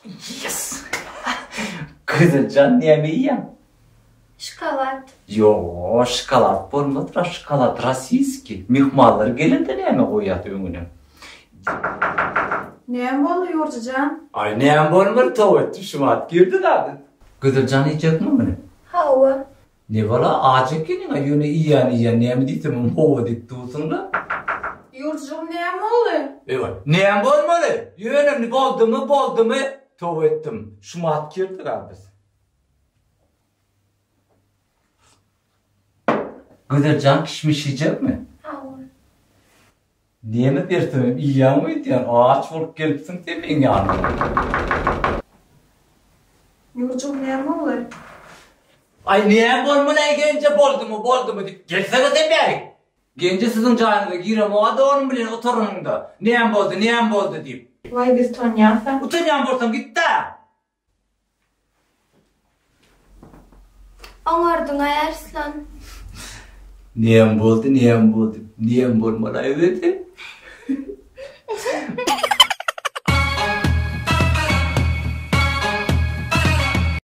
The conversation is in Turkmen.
Yes! Gyzyljan näme iýýäň? Şokolad. Ýo, şokolad bolmaz, şokolad rossiýski. Myhmanlar gelende näme goýýas öňüne? Näme boldy Ýurji jan? Aý näme bolmaly tow etdim şu wagt girdi zady. Gyzyljan iýjekmi muny? Hawa. Nebala ajy ekeniň-a ýöne iýýän iýýän näme diýsemem hawa diýip dursuň-la. Ýurjugym näme boldy? Eý näme bolmaly? Ýöne indi boldumy boldumy? Toba etdim. Şumat girdik-a biz. Gözeljan kişmiş iýjekmi? Hawa. Näme bersemem iýýäňmi öýdýän, aç bolup gelipsiň sen meň ýanyma. Ýurjum näme boldy? Aý näme bolmaly-aý Genje boldumy boldumy diýip gelsene sen bärik. Genje siziň jaýyňyza giremog-a donym bilen oturanyňda näme boldy näme boldy diýip. Waý biz utanýas-a. Utanýan bolsaň git-dä. Oňardyň-aý Arslan. Näme boldy näme boldy näme bolmaly-aý özi?